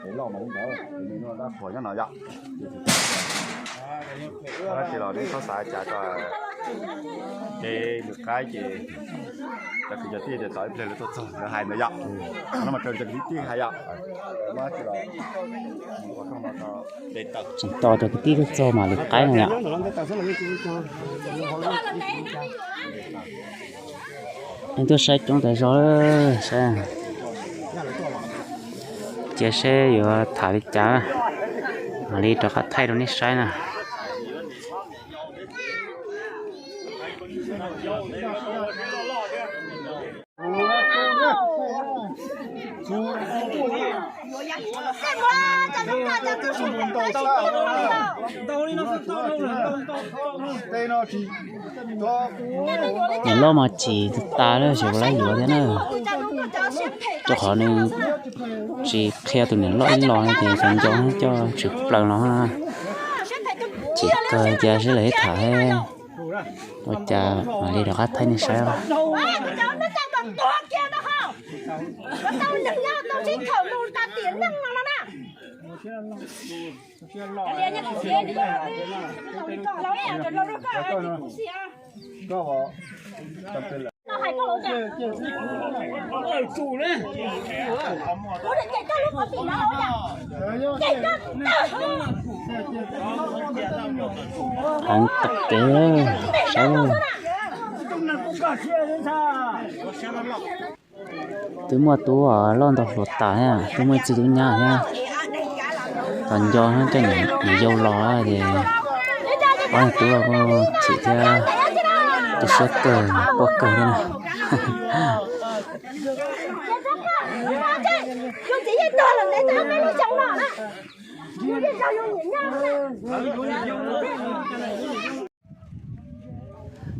Dab qhuas nyob no yom. Tsis los neb txhob xav cas tso, ces lwm qaib ces cov kwv cov tij tias tos ib pliag lawv tuaj txog lawv hais ntawd yom. No mas raws cov kwv tij hais yom. Tseem tos cov kwv tij tuaj txog mas lwm qaib no yom. Tuaj saib coob tas zog, saib, cia seb yuav tham li cas, mam li rov qab thaij rau nej saib na. Niam loj mas chim tas lawm, xyov puas laib yuav thiab na. Rau qhov nws tsis qhia tus niam loj ib los no ces cov nco coj tshwm plaws los na. Chim kawg, cia seb lawv ib tham ua cas mam li rov qab thaij nej saib. Heev tag kev, saib. Twb muaj tub loj ntau hluas tas thiab, twb muaj ib txiv tub nyab thiab. Tos nco coj niam yau los ces ob niag tub los kuj chim thiab, tu siab kawg, quaj kawg thiab na.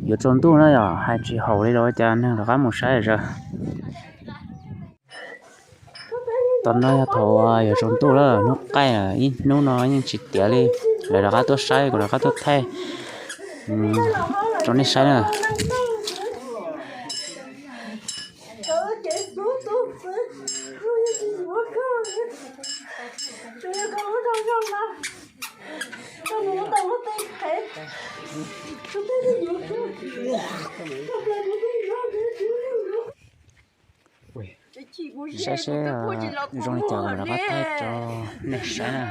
Yuav tsaus ntuj na yom, hais tsis haum li los ua cas neeg rov qab mus saib zog. Tam no yog thaum yuav tsaus ntuj lawm, hnub qaij lawm, ib hnub no yeej tsis tiav li. Lawv rov qab tuaj saib, kuv rov qab tuaj thaij rau nej saib na. Saib seb zoo li cas kuv rov qab thaij rau nej saib na.